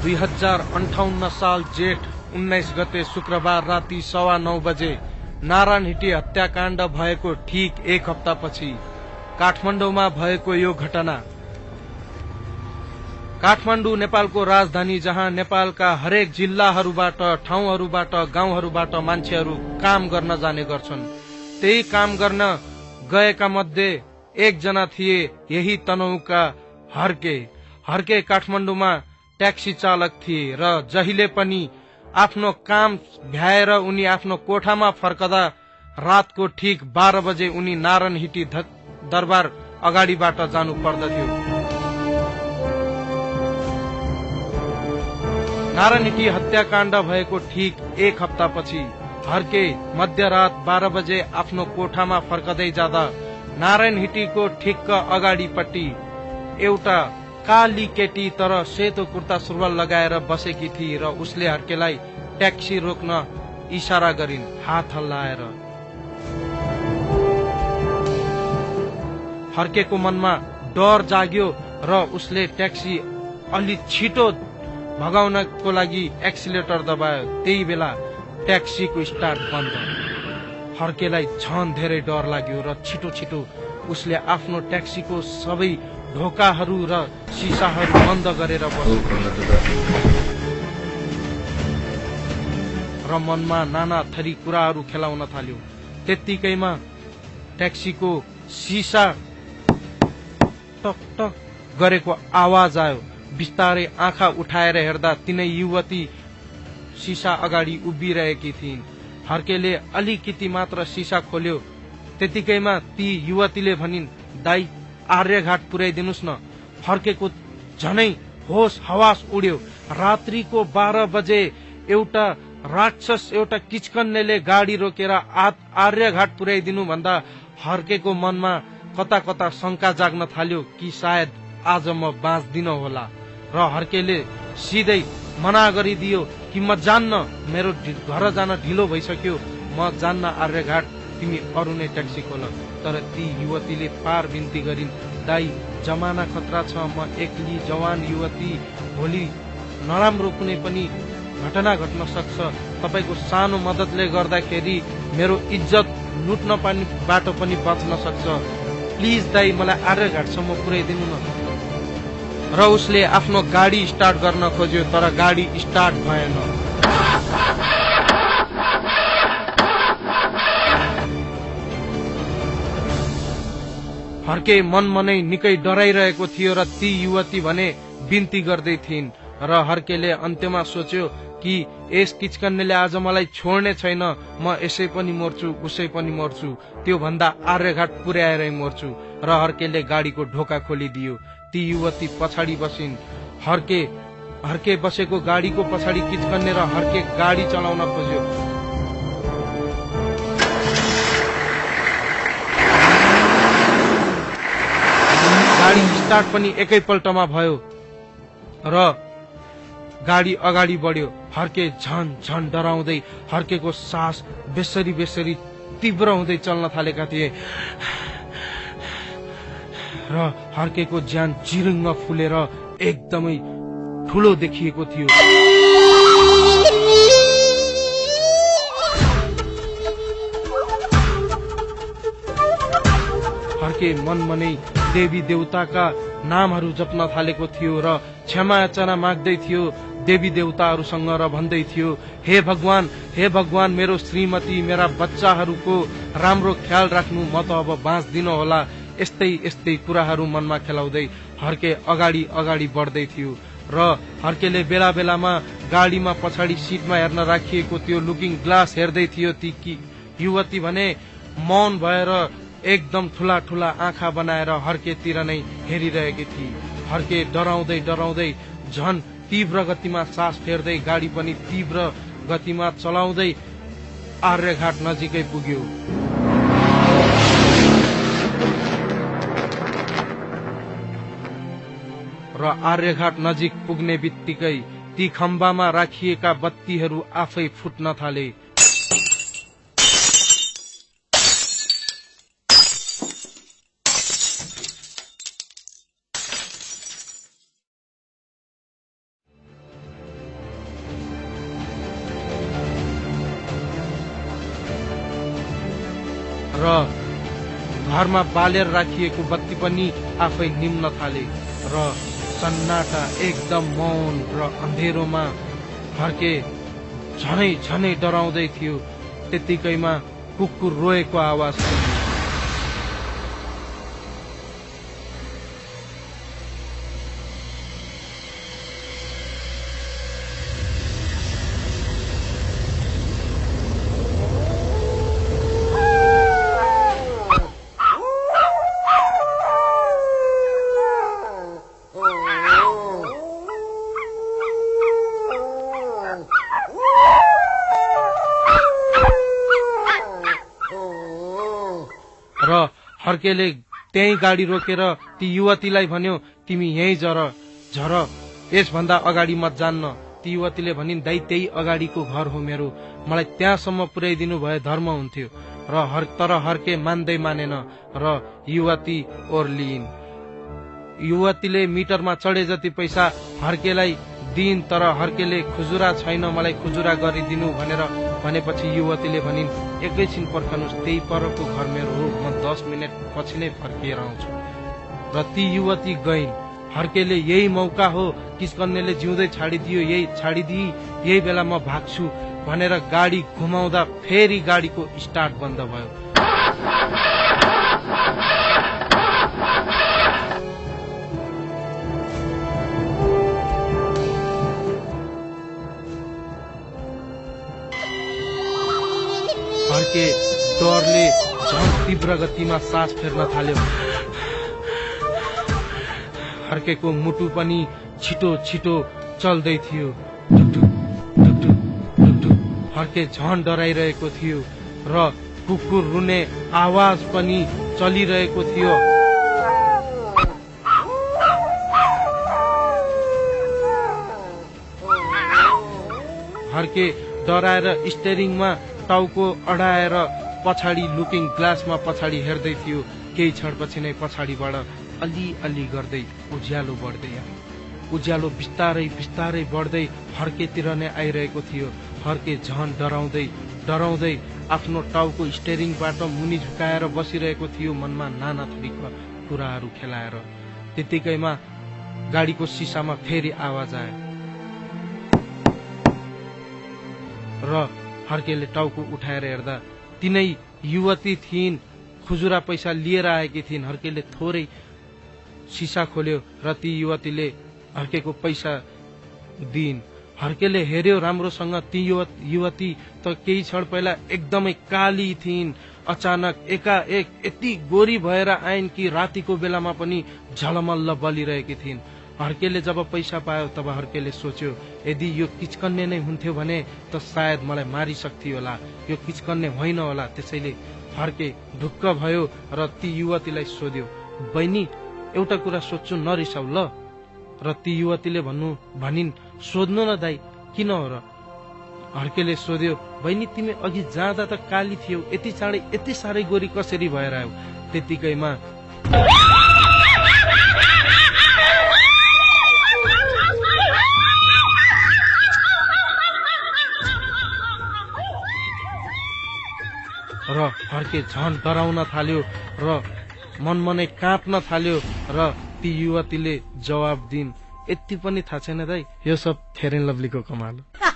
2058 साल जेठ 19 गते शुक्रबार राति 9:15 बजे नारायणहिटी हत्याकाण्ड भएको ठीक एक हप्तापछि काठमाडौँमा भएको यो घटना। काठमाडौँ नेपालको राजधानी, जहाँ नेपालका हरेक जिल्लाहरूबाट, ठाउँहरूबाट, गाउँहरूबाट मान्छेहरू काम गर्न जाने गर्छन्। त्यही काम गर्न गएका मध्ये एकजना थिए यही तनहुँका हर्के काठमाडौँमा ट्याक्सी चालक थिए र जहिले पनि आफ्नो काम भ्याएर उनी आफ्नो कोठामा फर्कदा रातको ठीक 12 बजे उनी नारायणहिटी दरबार अगाडिबाट जानु पर्दथ्यो। नारायणहिटी हत्याकाण्ड भएको ठीक एक हप्तापछि हर्के मध्यरात 12 बजे आफ्नो कोठामा फर्कदै जाँदा नारायणहिटीको ठिक्क अगाडिपट्टि एउटा काली केटी तर सेतो कुर्ता सुरुवाल लगाएर बसेकी थिए र उसले हर्केलाई ट्याक्सी रोक्न इशारा गरिन्, हात हल्लाएर। हर्केको मनमा डर जाग्यो र उसले ट्याक्सी अलि छिटो भगाउनको लागि एक्सिलेटर दबायो। त्यही बेला ट्याक्सीको स्टार्ट बन्द। हर्केलाई झन धेरै डर लाग्यो र छिटो छिटो उसले आफ्नो ट्याक्सीको सबै ढोकाहरू र सिसाहरू बन्द गरेर बस्यो र मनमा नाना थरी कुराहरू खेलाउन थाल्यो। त्यत्तिकैमा ट्याक्सीको सिसा टक टक गरेको आवाज आयो। बिस्तारै आँखा उठाएर हेर्दा तिनै युवती सिसा अगाडि उभिरहेकी थिइन्। हर्केले अलिकति मात्र सिसा खोल्यो। त्यतिकैमा ती युवतीले भनिन्, दाई आर्यघाट पुर्याइदिनुस् न। हर्केको झनै होस हवास उड्यो। रात्रिको 12 बजे एउटा राक्षस, एउटा किचकन्नेले गाडी रोकेर आर्यघाट पुर्याइदिनु भन्दा हर्केको मनमा कता कता शंका जाग्न थाल्यो कि सायद आज म बाँच्दिन होला। र हर्केले सिधै मना गरिदियो कि म जान्न, मेरो घर जान ढिलो भइसक्यो, म जान्न आर्यघाट, तिमी अरू नै ट्याक्सी खोल। तर ती युवतीले पार बिन्ती गरिन्, दाई जमाना खतरा छ, म एक्ली जवान युवती, भोलि नराम्रो कुनै पनि घटना घट्न सक्छ। तपाईको सानो मद्दतले गर्दाखेरि मेरो इज्जत लुट्नबाट पनि बच्न सक्छ। प्लिज दाई मलाई आर्यघाटसम्म पुर्याइदिनु न। र उसले आफ्नो गाडी स्टार्ट गर्न खोज्यो तर गाडी स्टार्ट भएन। हर्के मनमनै निकै डराइरहेको थियो र ती युवती भने बिन्ती गर्दै थिइन्। र हर्केले अन्त्यमा सोच्यो कि यस किचकन्नेले आज मलाई छोड्ने छैन, म यसै पनि मर्छु, उसै पनि मर्छु, त्यो भन्दा आर्यघाट पुर्याएरै मर्छु। र हर्केले गाडीको ढोका खोलिदियो। ती युवती पछाडि बसिन्। हर्के बसेको गाडीको पछाडि किचकन्ने र हर्के गाडी चलाउन खोज्यो। गाडी स्टार्ट पनि एकैपल्टमा भयो र गाडी अगाडि बढ्यो। हर्के झन झन डराउँदै, हर्केको सास बेसरी बेसरी तीव्र हुँदै चल्न थालेका थिए र हर्केको ज्यान जिरुङ्ग फुलेर एकदमै ठुलो देखिएको थियो। हर्के मनमनै देवी देवताका नामहरू जप्न थालेको थियो र क्षमा याचना माग्दै थियो देवी देवताहरूसँग र भन्दै थियो, हे भगवान, मेरो श्रीमती, मेरा बच्चाहरूको राम्रो ख्याल राख्नु, म त अब बाँच्दिन होला। यस्तै कुराहरू मनमा खेलाउँदै हर्के अगाडि बढ्दै थियो र हर्केले बेला बेलामा गाडीमा पछाडि सिटमा हेर्न राखिएको त्यो लुकिङ ग्लास हेर्दै थियो। ती युवती भने मौन भएर एकदम ठुला ठुला आँखा बनाएर हर्केतिर नै हेरिरहेकी थिए। हर्के डराउँदै झन तीव्र गतिमा सास फेर्दै गाडी पनि तीव्र गतिमा चलाउँदै आर्यघाट नजिकै पुग्यो। र आर्यघाट नजिक पुग्ने बित्तिकै ती खम्बामा राखिएका बत्तीहरू आफै फुट्न थाले। र घरमा बालेर राखिएको बत्ती पनि आफै निम्न थाले र सन्नाटा एकदम मौन र अँधेरोमा फर्के झनै झनै डराउँदै थियो। त्यतिकैमा कुकुर रोएको आवाज सुनियो। र हर्केले त्यही गाडी रोकेर ती युवतीलाई भन्यो, तिमी यही झर, यसभन्दा अगाडि मत जान्न। ती युवतीले भनिन्, दाइ त्यही अगाडिको घर हो मेरो, मलाई त्यहाँसम्म पुर्याइदिनु भए धर्म हुन्थ्यो। तर हर्के मान्दै मानेन र युवती ओर्लिइन्। युवतीले मिटरमा चढे जति पैसा हर्केलाई दिइन्, तर हर्केले खुजुरा छैन, मलाई खुजुरा गरिदिनु भनेर भनेपछि युवतीले भनिन्, एकैछिन पर्खनुहोस्, त्यही परको घर मेरो हो, म 10 मिनट पछि नै फर्किएर आउँछु। र ती युवती गइन्। हर्केले यही मौका हो, किसकन्नेले जिउँदै छाडिदियो, यही बेला म भाग्छु भनेर गाडी घुमाउँदा फेरि गाडीको स्टार्ट बन्द भयो। हर्के डरले झन् तीव्र गतिमा सास फेर्न थाल्यो। हर्केको मुटु पनि छिटो छिटो चल्दै थियो। हर्के झन् डराइरहेको थियो र कुकुर रुने आवाज पनि चलिरहेको थियो। हर्के डराएर स्टेरिङमा टाउको अडाएर पछाडि लुकिङ ग्लासमा पछाडि हेर्दै थियो। केही क्षणपछि नै पछाडिबाट अलि गर्दै उज्यालो बढ्दै आयो। उज्यालो बिस्तारै बिस्तारै बढ्दै हर्केतिर नै आइरहेको थियो। हर्के झन् डराउँदै आफ्नो टाउको स्टेरिङबाट मुनि झुकाएर बसिरहेको थियो, मनमा नाना थरीका कुराहरू खेलाएर। त्यतिकैमा गाडीको सिसामा फेरि आवाज आयो र हर्केले टाउको उठाएर हेर्दा तिनै युवती थिइन्, खुजुरा पैसा लिएर आएकी थिइन्। हर्केले थोरै सिसा खोल्यो र ती युवतीले हर्केको पैसा दिइन्। हर्केले हेर्यो राम्रोसँग, ती युवती त केही क्षण पहिला एकदमै काली थिइन्, अचानक एकाएक यति गोरी भएर आइन् कि रातिको बेलामा पनि झलमल्ल बलिरहेकी थिइन्। हर्केले जब पैसा पायो तब हर्केले सोच्यो, यदि यो किचकन्ने नै हुन्थ्यो भने त सायद मलाई मारिसक्थ्यो होला, यो किचकन्ने होइन होला। त्यसैले हर्के ढुक्क भयो र ती युवतीलाई सोध्यो, बहिनी एउटा कुरा सोध्छु, नरिसाउ ल। र ती युवतीले भनिन्, सोध्नु न दाइ, किन हो र? हर्केले सोध्यो, बहिनी तिमी अघि जाँदा त काली थियौ, यति चाँडै यति साह्रै गोरी कसरी भएर आयो? त्यतिकैमा र हर्के झन् डराउन थाल्यो र मनमनै काँप्न थाल्यो र ती युवतीले जवाब दिइन्, यति पनि थाहा छैन दाइ, यो सब फेयर एन्ड लभलीको कमाल हो।